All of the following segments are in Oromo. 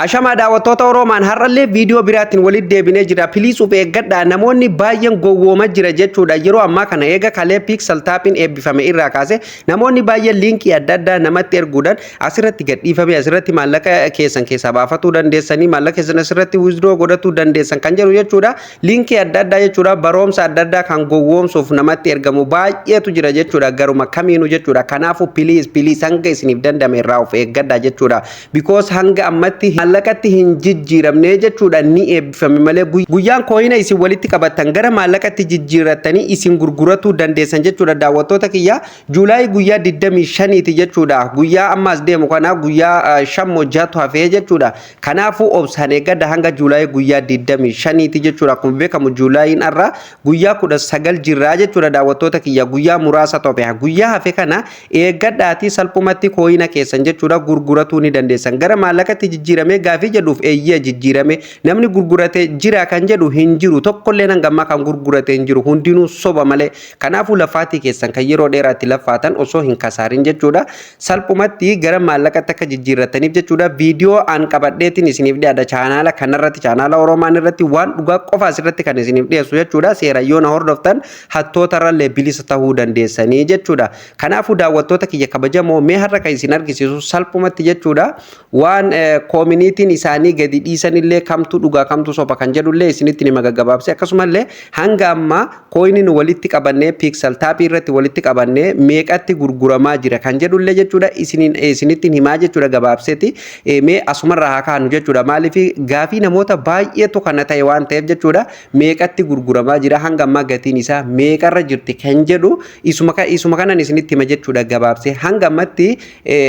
Ashamaa daawwattoota Oroomaan, har'allee viidiyoo biraatiin walitti deebinee jira. Please of eeggadhaa, namoonni baay'een gowwoomaa jira jechuudha. Yeroo ammaa kana eega kalee Pixel Tapiin eebbifame irraa kaase namoonni baay'een liinkii adda addaa namatti erguudhaan asirratti gadhiifame, asirratti maallaqa keessan keessaa baafatuu dandeessanii, maallaqa keessan asirratti withdraw godhatuu dandeessan kan jedhu jechuudha. Liinkii adda addaa jechuudha, baroomsa adda addaa kan gowwoomsuuf namatti ergamu baay'eetu jira jechuudha. Garuma kamiinuu jechuudha. Kanaafuu please, please, hanga isiniif dandame irraa of eeggadhaa jechuudha. Because hanga ammatti maallaqatti hin jijjiiramne jechuudha, ni eebbifame malee. Guyyaan coina isin walitti qabattan gara maallaqatti jijjiirrattanii isin gurguratuu dandeessan jechuudha, daawwattoota kiyya, July guyyaa 25ti jechuudha. Guyyaa ammaas deemu kana guyyaa 5 moo 6tu hafee jechuudha. Kanaafuu obsaan eeggadha hanga July guyyaa 25ti jechuudha. Akkuma beekamu Julyin har'a guyyaa 19 jirraa jechuudha, daawwattoota kiyya. Guyyaa muraasa tope, guyyaa hafe kana eeggadhaatii salphumatti coina keessan jechuudha gurguratuu ni dandeessan. Gara maallaqatti jijjiiramee gaafii jedhuuf, eeyyee, jijjiirame. Namni gurgurate jira kan jedhu hin jiru, tokkollee hangammaa kan gurgurate hin jiru, hundinuu soba malee. Kanaafuu lafaatii keessan kan yeroo dheeraatti lafaatan osoo hin kasaarin jechuudha, salphumatti gara maallaqatti akka jijjiirrataniif jechuudha, viidiyoo an qabadheetiin isiniif dhiyaadha. Chaanaala kanarratti, chaanaala Oroomaan irratti, waan dhugaa qofa asirratti kan isiniif dhiyeessu jechuudha. Seera yoo na hordoftan hattootarrallee bilisa ta'uu dandeessanii jechuudha. Kanaafuu daawwattoota kiyya kabajamoo, mee har'a kan isin argisiisu salphumatti jechuudha, waan communityn isaanii gadi dhiisanillee kamtu dhugaa kamtu soba kan jedhullee isinitti nima gaggabaabse. Akkasumallee hanga ammaa coiniin walitti qabannee Pixel Tapii irratti walitti qabannee meeqatti gurguramaa jira kan jedhullee jechuudha isinitti himaa jechuudha gabaabseeti. Mee asumarraa haa kaanu jechuudha. Maaliif gaafii namoota baay'eetu kana ta'e waan ta'eef jechuudha. Meeqatti gurguramaa jira, hanga ammaa gatiin isaa meeqarra jirti kan jedhu isuma kanan isinitti hima jechuudha gabaabsee. Hanga ammatti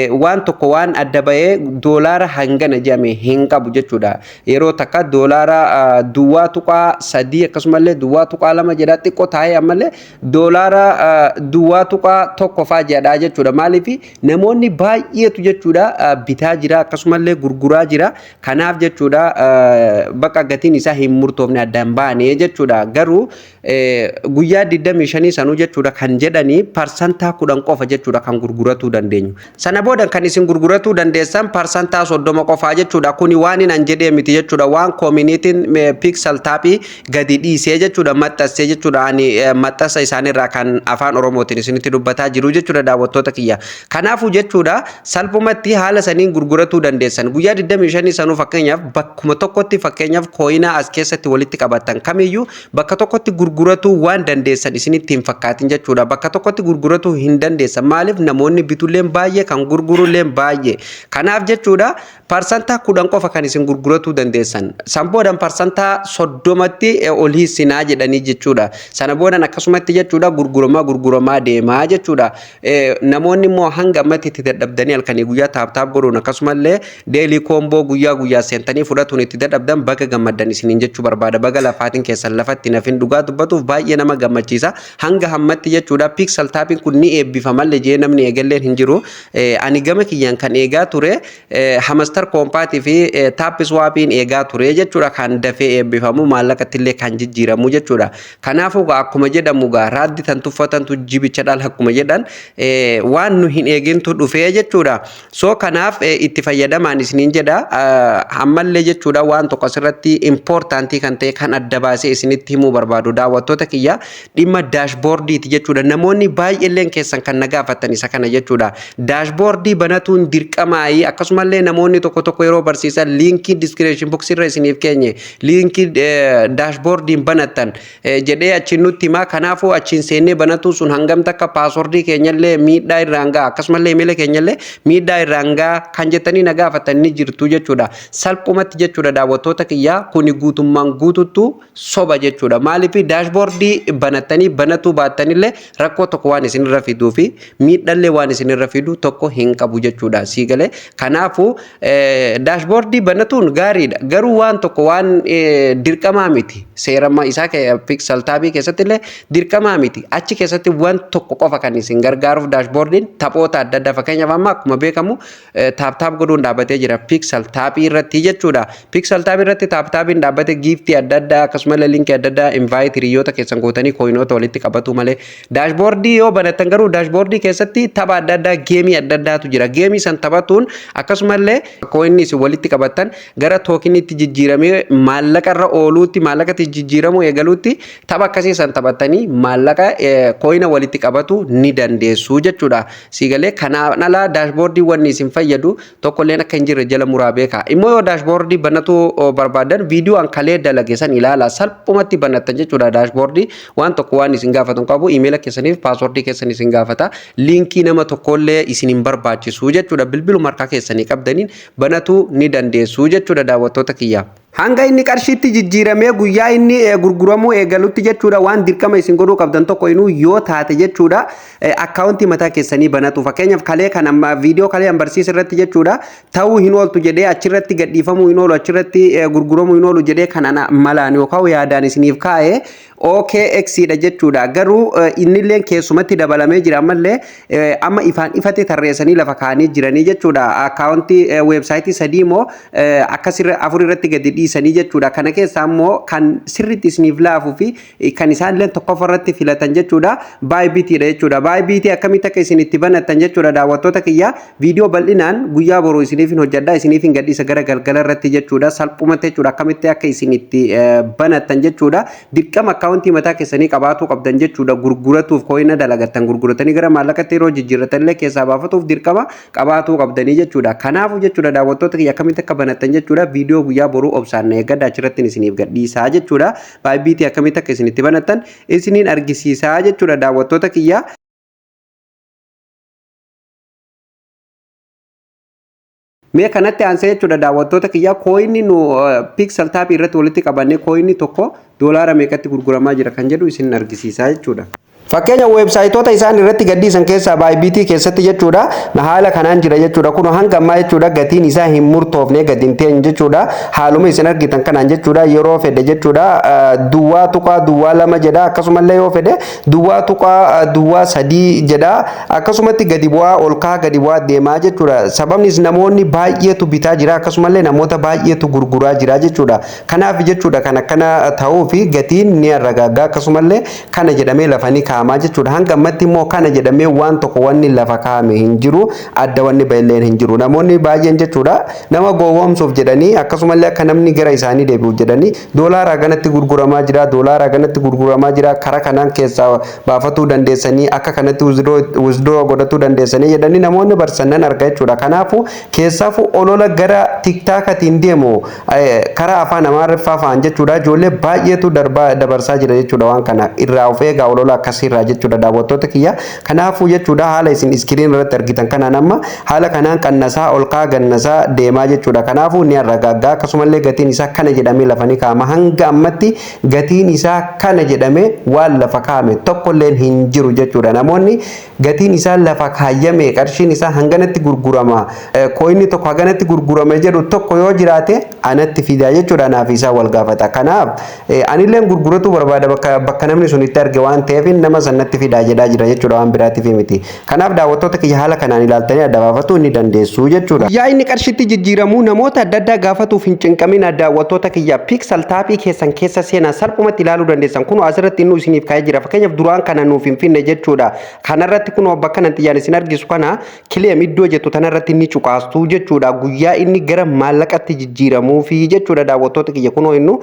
waan tokko waan adda bahee doolaara hangana jedhame hin qabu jechuudha. Yeroo takka doolaara 0.3, akkasumallee 0.2 jedha, xiqqoo taa'ee ammallee doolaara 0.1 fa'aa jedha jechuudha. Maaliif namoonni baay'eetu jechuudha bitaa jira, akkasumallee gurguraa jira. Kanaaf jechuudha bakka gatiin isaa hin murtoofne, addaan baane jechuudha. Garuu guyyaa 25 sanuu jechuudha kan jedhanii parsantaa 10 qofa jechuudha kan gurguratuu dandeenyu. Sana booda kan isin gurguratuu dandeessan parsantaa 30 qofaa jechuudha. Kuni waan hin an jedhee miti jechuudha. Waan communityn Pixel Tapii gadi dhiisee jechuudha, maxxansee jechuudha. Ani maxxansa isaaniirraa kan afaan Oromootiin isinitti dubbataa jiru jechuudha, daawwattoota kiyya. Kanaafuu jechuudha salphumatti haala saniin gurguratuu dandeessan. Guyyaa 25 sanuu fakkeenyaaf bakkuma tokkotti, fakkeenyaaf coina as keessatti walitti qabattan kamiyyuu bakka tokkotti gurguratuu waan dandeessan isinitti hin fakkaatin jechuudha. Bakka tokkotti gurguratuu hin dandeessan. Maaliif namoonni bitulleen baay'ee, kan gurgurulleen baay'ee. Kanaaf jechuudha parsantaa 10 qofa kan isin gurguratuu dandeessan. San boodan parsantaa 30tti ol hiisinaa jedhanii jechuudha. Sana boodan akkasumatti jechuudha gurguramaa gurguramaa deemaa jechuudha. Namoonni immoo hanga ammatti itti dadhabdanii halkanii guyyaa tap tap godhuun, akkasumallee daily combo guyyaa guyyaa seentanii fudhatuun itti dadhabdan, baga gammaddan isiniin jechuu barbaada. Baga lafaatiin keessan lafatti nafin. Dhugaa dubbatuuf baay'ee nama gammachiisa. Hanga hammatti jechuudha Pixel Tapiin kun ni eebbifamallee jee namni eegalleen hin jiru. Ani gama kiyyaan kan eegaa ture Hamster Kombatii fi TapSwapiin eegaa ture jechuudha, kan dafee eebbifamu, maallaqatti illee kan jijjiiramu jechuudha. Kanaafuu akkuma jedhamu gaa raaddi tan tuffatantu jibicha dhala akkuma jedhan, waan nu hin eegintu dhufee jechuudha. So kanaaf itti fayyadamaan isiniin jedha. Ammallee jechuudha waan tokko asirratti importantii kan ta'e kan adda baasee isinitti himuu barbaadu, daawwattoota kiyya, dhimma dashboardiiti jechuudha. Namoonni baay'eelleen keessan kan na gaafatan isa kana jechuudha. Dashboardii banatuun dirqamaayii? Akkasumallee namoonni tokko tokko yeroo barsiisan liinkii description boxii irra isiniif keenye, liinkii dashboardiin banattan jedhee achiin nutti himaa. Kanaafuu achiin seennee banatuu sun hangam takka passwordii keenyallee miidhaa irraan ga'a, akkasumallee imeela keenyallee miidhaa irraan ga'a kan jettanii na gaafatan ni jirtu jechuudha. Salphumatti jechuudha, daawwattoota kiyyaa, kuni guutummaan guututtu soba jechuudha. Maaliif dashboardii banattanii banatuu baattanillee rakkoo tokko waan isinirra fiduu fi miidhallee waan isinirra fidu tokko hin qabu jechuudha. Sii galee? Kanaafuu dashboardii banatuun gaariidha. Garuu waan tokko waan dirqamaa miti. Seerama isaa Pixel Tapii keessatti illee dirqamaa miti. Achi keessatti waan tokko qofa kan isin gargaaruuf dashboardiin taphoota adda addaa, fakkeenyaaf amma akkuma beekamu tap tap godhuun dhaabbatee jira Pixel Tapii irratti jechuudha. Pixel Tapii irratti tap tapiin dhaabbate, giftii adda addaa akkasumallee linkii adda addaa invite hiriyoota keessan gootanii coinoota walitti qabatu malee, dashboardii yoo banattan garuu dashboardii keessatti tapha adda addaa, gameii adda addaatu jira. Gameii san taphatuun akkasumallee coinni isin walitti qabattan gara tokenitti jijjiiramee maallaqa irra ooluutti, maallaqatti jijjiiramuu eegaluutti, tapha akkasii san taphattanii maallaqa coina walitti qabatu ni dandeessu jechuudha. Siigalee kanaan alaa dashboardii wanni isin fayyadu tokkolleen akka hin jirre jala muraa beeka. Immoo yoo dashboardii banatu barbaadan, viidiyoo an kalee dalage san ilaala, salphumatti banattan jechuudha. Dashboardii waan tokko waan isin gaafatu hin qabu. Emaila keessaniif passwordii keessan isin gaafata. Linkii nama tokkollee isin hin barbaachisu jechuudha. Bilbiluma harkaa keessanii qabdaniin banatu ni dandeessu jechuudha, daawwattoota kiyya. Hanga inni qarshiitti jijjiiramee guyyaa inni gurguramuu eegalutti jechuudha, waan dirqama isin godhuu qabdan tokko inuu yoo taate jechuudha, accountii mataa keessanii banatu. Fakkeenyaaf, kalee kan amma viidiyoo kalee an barsiisa irratti jechuudha, ta'uu hin ooltu jedhee, achirratti gadhiifamuu hin oolu, achirratti gurguramuu hin oolu jedhee kan ana malaan yookaan yaadaan isiniif kaa'e OKX dha jechuudha. Garuu innilleen keessumatti dabalamee jira. Ammallee amma ifaan ifatti tarreessanii lafa kaa'anii jiranii jechuudha. Accountii websiteii sadii immoo akkasirra afur irratti gadi dhiisanii jechuudha. Kana keessaa immoo kan sirriitti isiniif laafuu fi kan isaan illee tokkoffaa irratti filatan jechuudha, Bybitiidha jechuudha. Bybitii akkamitti akka isin itti banattan jechuudha, daawwattoota kiyya, viidiyoo bal'inaan guyyaa boruu isiniif hin hojjedha, isiniif hin gadhiisa gara galgala irratti jechuudha. Salphumatti jechuudha, akkamitti akka isin itti banattan jechuudha. Dirqama accountii mataa keessanii qabaatuu qabdan jechuudha. Gurguratuuf, coina dalagattan gurguratanii gara maallaqatti yeroo jijjiirratan illee keessaa baafatuuf dirqama qabaatuu qabdanii jechuudha. Kanaafuu jechuudha, daawwattoota kiyya, akkamitti akka banattan jechuudha, viidiyoo guyyaa boruu obsaan na eeggadha, achirratti isiniif gadhiisaa jechuudha. Bybitii akkamitti akka isin itti banattan isiniin argisiisaa jechuudha, daawwattoota kiyya. Mee kanatti aansee jechuudha, daawwattoota kiyya, coinni nu Pixel Tapii irratti walitti qabannee coinni tokko doolaara meeqatti gurguramaa jira kan jedhu isin argisiisaa jechuudha. Fakkeenya, websiteoota isaan irratti gadhiisan keessaa Bybitii keessatti jechuudha, haala kanaan jira jechuudha. Kun hanga ammaa jechuudha, gatiin isaa hin murtoofne, gadi hin teenye jechuudha. Haaluma isin argitan kanaan jechuudha, yeroo fedhe jechuudha, 0.02 jedha, akkasumallee yoo fedhe 0.03 jedha. Akkasumatti gadi bu'aa ol ka'aa, gadi bu'aa deemaa jechuudha. Sababnis namoonni baay'eetu bitaa jira, akkasumallee namoota baay'eetu gurguraa jira jechuudha. Kanaaf jechuudha, kan akkana ta'uu fi gatiin ni arragaaggaa, akkasumallee kana jedhamee lafa ni kaa'amaa jechuudha. Hanga ammatti immoo kana jedhamee waan tokko wanni lafa kaa'ame hin jiru, adda wanni bailleen hin jiru. Namoonni baay'een jechuudha, nama gowwoomsuuf jedhanii, akkasumallee akka namni gara isaanii deebi'uuf jedhanii, doolaaraa ganatti gurguramaa jira, doolaaraa ganatti gurguramaa jira, karaa kanaan keessaa baafatuu dandeessanii, akka kanatti withdraw godhatuu dandeessanii jedhanii namoonni barsiisan nan arga jechuudha. Kanaafuu keessaafuu olola gara TikTokatiin deemu karaa afaan Amaariffaa fa'aan jechuudha, ijoollee baay'eetu darbaa dabarsaa jira jechuudha. Waan kana irraa of eegaa, olola akkasiirraa jechuudha, daawwattoota kiyya. Kanaafuu jechuudha, haala isin screen irratti argitan kanaan amma haala kanaan qannasaa ol ka'aa gannasaa deemaa jechuudha. Kanaafuu ni arragaaggaa, akkasumallee gatiin isaa kana jedhamee lafa ni kaa'ama. Hanga ammatti gatiin isaa kana jedhamee waan lafa kaa'ame tokkolleen hin jiru jechuudha. Namoonni gatiin isaa lafa kaayyame, qarshiin isaa hanganatti gurgurama, coinni tokko haganatti gurgurama jedhu tokko yoo jiraate anatti fidaa jechuudha, anaaf isaa wal gaafata. Kanaaf anilleen gurguratuu barbaada bakka namni sun itti arge waan ta'eef nama sanatti fidaa jedhaa jira jechuudha, waan biraatiif miti. Kanaaf, daawwattoota kiyya, haala kanaan ilaaltanii adda baafatuu ni dandeessu jechuudha. Guyyaa inni qarshitti jijjiiramu namoota adda addaa gaafatuuf hin cinqamin. Daawwattoota kiyya, Pixel Tapii keessan keessa seenaa, salphumatti ilaaluu dandeessan. Kun asirratti inni isiniif kaa'ee jira. Fakkeenyaaf, duraan kana nuuf hin finne jechuudha. Kanarratti kun bakka nan xiyyaan isin argisu kana, claim iddoo jettu tanarratti ni cuqaastu jechuudha. Guyyaa inni gara maallaqatti jijjiiramuufi jechuudha, daawwattoota kiyya, kunoo innu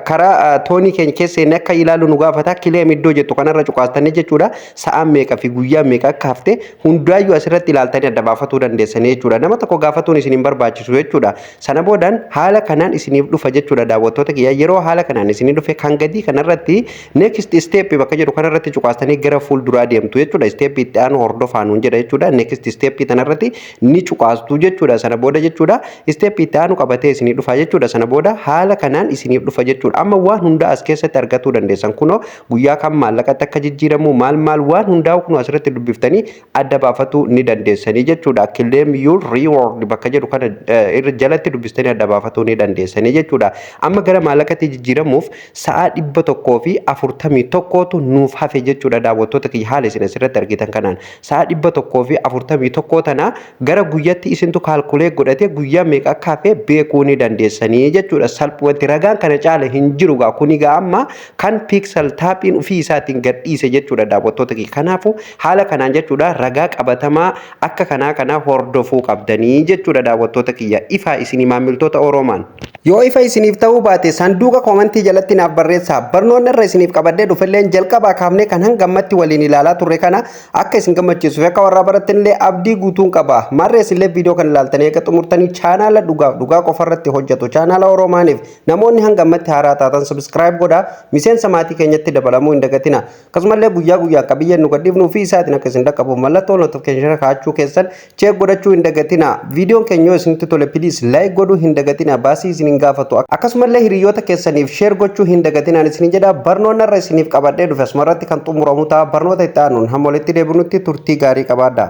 karaa TONii keenya keessa inni akka ilaalu nu gaafata. Claim iddoo jettu kanarra cuqaastanii jechuudha. Sa'aan meeqa fi guyyaa meeqa akka hafte hundaayyuu asirratti ilaaltanii adda baafatuu dandeessanii jechuudha. Nama tokko gaafatuun isin hin barbaachisu jechuudha. Sana boodaan haala kanaan isiniif dhufa jechuudha, daawwattoota kiyya. Yeroo haala kanaan isinii dhufe, kan gadii kanarratti next step bakka jedhu kanarratti cuqaastanii gara fuulduraa deemtu jechuudha. Step itti aanu hordofaa nuun jedha jechuudha. Next step kanarratti ni cuqaastu jechuudha. Sana booda jechuudha, step itti aanu qabatee isinii dhufa jechuudha. Sana booda haala kanaan isiniif dhufa jechuudha. Amma waan hundaa as keessatti argatuu dandeessan. Kunoo guyyaa kam maallaqatti akka jijjiiramu, maal maal, waan hundaa kunoo asirratti dubbiftanii adda baafatuu ni dandeessanii jechuudha. Claim your reward bakka jedhu kana irra jalatti dubbistanii adda baafatuu ni dandeessanii jechuudha. Amma gara maallaqatti jijjiiramuuf sa'aa 141tu nuuf hafe jechuudha, daawwattoota kiyya. Haala isin asirratti argitan kanaan sa'aa 141 tana gara guyyatti isintu calculate godhatee guyyaa meeqa akka hafe beekuu ni dandeessanii jechuudha. Salphumatti ragaan kana caala hin jiru gaa. Kuni gaa amma kan Pixel Tapiin ofii isaatiin gad Gadhiise jechuudha, daawwattoota kiyya. Kanaafuu haala kanaan jechuudha, ragaa qabatamaa akka kanaa kanaa hordofuu qabdanii jechuudha, daawwattoota kiyya. Ifa isinii, maamiltoota Oroomaan. Yoo ifa isiniif ta'uu baate, sanduuqa koomantii jalatti naaf barreessaa. Barnoonni irra isiniif qabadhee dhufelleen jalqabaa kaafnee kan hanga ammatti waliin ilaalaa turre kana akka isin gammachiisuuf akka warraa barattanillee abdii guutuun qaba. Marrees illee viidiyoo kana ilaaltanii eega xumurtanii, chaanaala dhugaaf dhugaa qofarratti hojjetu, chaanaala Oroomaaniif namoonni hanga ammatti haaraa taatan subscribe godhaa, miseensa maatii keenyatti dabalamuu hin dagatina. Akkasumallee guyyaa guyyaan qabiyyeen nu gadhiifnuu fi isaatiin akka isin dhaqqabuuf mallattoo notification kaa'achuu keessan check godhachuu hin dagatina. Viidiyoon keenya yoo isinitti tole, please like godhuu hin dagatina, baasii isin hin gaafatu. Akkasumallee hiriyoota keessaniif share gochuu hin dagatinaan isin jedha. Barnoonni irra isiniif qabadhee dhufe asumarratti kan xumuramu ta'a. Barnoota itti aanuun hamma walitti deebinutti turtii gaarii qabaadha.